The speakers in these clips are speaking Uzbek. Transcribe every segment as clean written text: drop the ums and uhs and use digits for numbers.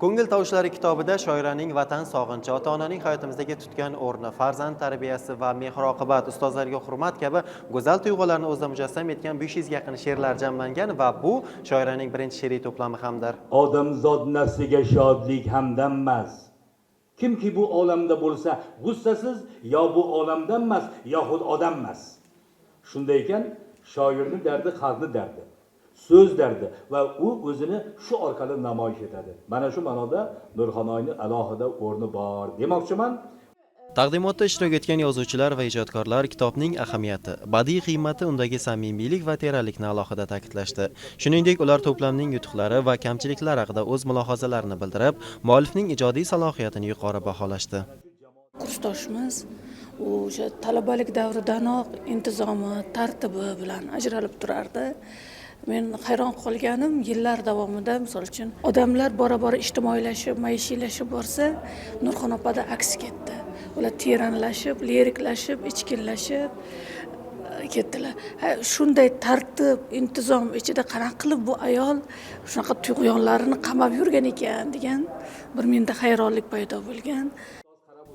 Ko'ngil tovushlari kitobida shoiraning vatan sog'inchi, ota-onaning hayotimizdagi tutgan o'rni, farzand tarbiyasi va mehr-oqibat, ustozlarga hurmat kabi go'zal tuyg'ularni o'zida mujassam etgan 500 ga yaqin she'rlar jamlangan va bu shoiraning birinchi she'riy to'plami hamdir. Odamzod nafsiga shodlik hamdammas. Kimki bu olamda bo'lsa g'ussasiz, yo bu olamdanmas, yoxud odammas. Shunday ekan, shoirning dardi xalqni dardi, so'z dardi va u o'zini shu orqali namoyish etadi. Mana shu ma'noda Nurxonoyni alohida o'rni bor demoqchiman. Taqdimotda ishtirok etgan yozuvchilar va ijodkorlar kitobning ahamiyati, badiiy qiymati, undagi samimiylik va teranlikni alohida ta'kidlashdi. Shuningdek, ular to'plamning yutuqlari va kamchiliklari haqida o'z mulohazalarini bildirib, muallifning ijodiy salohiyatini yuqori baholashdi. Kursdoshimiz, u o'sha talabalik davridanoq intizomi, tartibi bilan ajralib turardi. Men hayron qolganim, yillar davomida, misol uchun, odamlar bora bora ijtimoiylashib, maishiylashib borsa, Nurxon opada aksi ketdi. Ular teranlashib, liriklashib, ichkinlashib ketdilar. Ha, shunday tartib intizom ichida qanaqa qilib bu ayol shunaqa tug'yonlarini qamab yurgan ekan degan bir menda hayronlik paydo bo'lgan.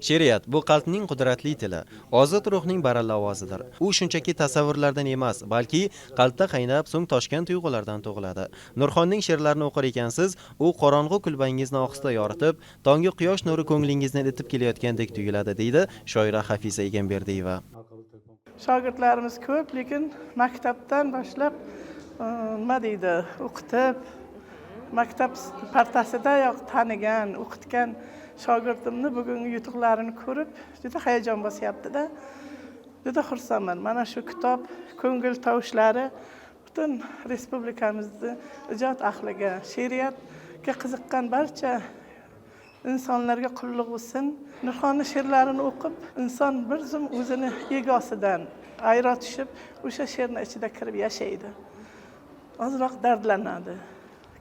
She'riyat bu qalbning qudratli tili, ozod ruhning baralla ovozidir. U shunchaki tasavvurlardan emas, balki qalbda qaynab, so'ng toshgan tuyg'ulardan tug'iladi. Nurxonning she'rlarini o'qir ekansiz, u qorong'u kulbangizni ohista yoritib, tonggi quyosh nuri ko'nglingizni ilitib kelayotgandek tuyuladi, deydi shoira Hafiza Egamberdiyeva. Shogirdlarimiz ko'p, lekin maktabdan boshlab nima deydi, o'qitib, maktab partasidayoq tanigan, o'qitgan shogirdimni bugungi yutuqlarini ko'rib juda hayajon bosyaptida, juda xursandman. Mana shu kitob, "Ko'ngil tovushlari" butun respublikamizni ijod ahliga, she'riyatga qiziqqan barcha insonlarga qulluq bo'lsin. Nurxonni she'rlarini o'qib, inson bir zum o'zini egosidan ayro tushib, o'sha she'rni ichida kirib yashaydi, ozroq dardlanadi,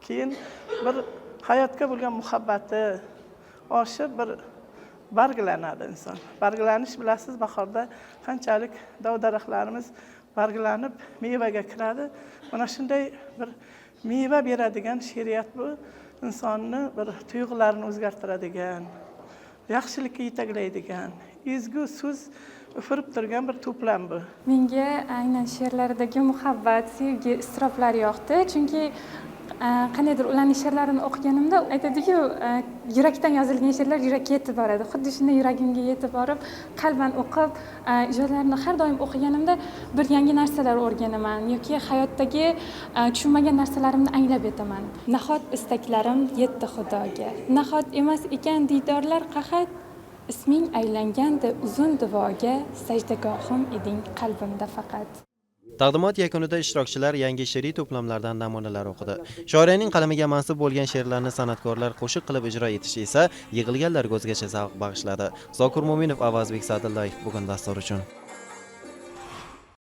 keyin bir hayotga bo'lgan muhabbati oshib, bir barglanadi inson. Barglanish, bilasiz, bahorda qanchalik dov daraxtlarimiz barglanib mevaga kiradi, mana shunday bir meva beradigan she'riyat bu. Insonni bir tuyg'ularini o'zgartiradigan, yaxshilikka yetaklaydigan, ezgu so'z ufurib turgan bir to'plam bu. Menga aynan she'rlaridagi muhabbat, sevgi, iztiroblar yoqdi, chunki qandaydir ularning she'rlarini o'qiganimda, aytadiku, yurakdan yozilgan she'rlar yurakka yetib boradi. Xuddi shunday yuragimga yetib borib, qalban o'qib, ijodlarini har doim o'qiganimda bir yangi narsalar o'rganaman yoki hayotdagi tushunmagan narsalarimni anglab yetaman. Nahot istaklarim yetdi Xudoga, nahot emas ekan diydorlar qahat, isming aylangandi uzun duoga, sajdagohim eding qalbimda faqat. Taqdimot yakunida ishtirokchilar yangi she'riy to'plamlardan namunalar o'qidi. Shoiraning qalamiga mansub bo'lgan she'rlarni san'atkorlar qo'shiq qilib ijro etishi esa yig'ilganlarga o'zgacha zavq bag'ishladi. Zokir Mo'minov, Avazbek Sa'dullayev, "Bugun" dasturi uchun.